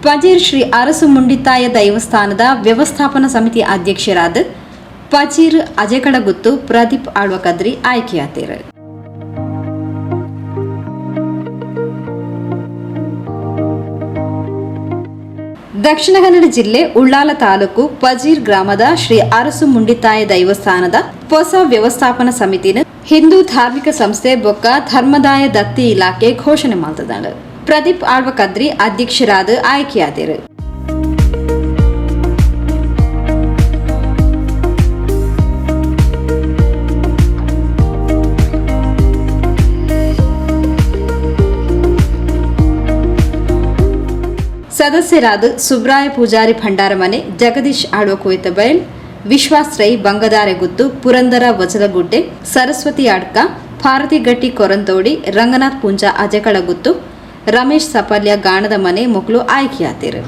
ಪಜೀರ್ ಶ್ರೀ ಅರಸು ಮುಂಡಿತ್ತಾಯ ದೈವಸ್ಥಾನದ ವ್ಯವಸ್ಥಾಪನಾ ಸಮಿತಿ ಅಧ್ಯಕ್ಷರಾದ ಪಜೀರ್ ಅಜೆಕಡಗುತ್ತು ಪ್ರದೀಪ್ ಆಳ್ವಕದ್ರಿ ಆಯ್ಕೆಯಾತೆರ್. ದಕ್ಷಿಣ ಕನ್ನಡ ಜಿಲ್ಲೆ ಉಳ್ಳಾಲ ತಾಲೂಕು ಪಜೀರ್ ಗ್ರಾಮದ ಶ್ರೀ ಅರಸು ಮುಂಡಿತ್ತಾಯ ದೈವಸ್ಥಾನದ ಹೊಸ ವ್ಯವಸ್ಥಾಪನಾ ಸಮಿತಿನ ಹಿಂದೂ ಧಾರ್ಮಿಕ ಸಂಸ್ಥೆ ಬೊಕ್ಕ ಧರ್ಮದಾಯ ದತ್ತಿ ಇಲಾಖೆ ಘೋಷಣೆ ಮಲ್ತದಾಂಡ್. ಪ್ರದೀಪ್ ಆಳ್ವ ಕದ್ರಿ ಅಧ್ಯಕ್ಷರಾದ ಆಯ್ಕೆಯಾದರು. ಸದಸ್ಯರಾದ ಸುಬ್ರಾಯ ಪೂಜಾರಿ ಭಂಡಾರಮನೆ, ಜಗದೀಶ್ ಆಳ್ವ ಕೊಯ್ತಬೈಲ್, ವಿಶ್ವಾಸ್ ರೈ ಬಂಗದಾರೆಗುತ್ತು, ಪುರಂದರ ವಜಲಗುಡ್ಡೆ, ಸರಸ್ವತಿ ಅಡ್ಕ, ಭಾರತಿ ಗಟ್ಟಿ ಕೊರಂತೋಡಿ, ರಂಗನಾಥ್ ಪೂಂಜಾ ಅಜಕಳಗುತ್ತು, ರಮೇಶ್ ಸಪಲ್ಯ ಗಾಣದ ಮನೆ ಮೊಕ್ಕಳು ಆಯ್ಕೆಯಾತಿರು.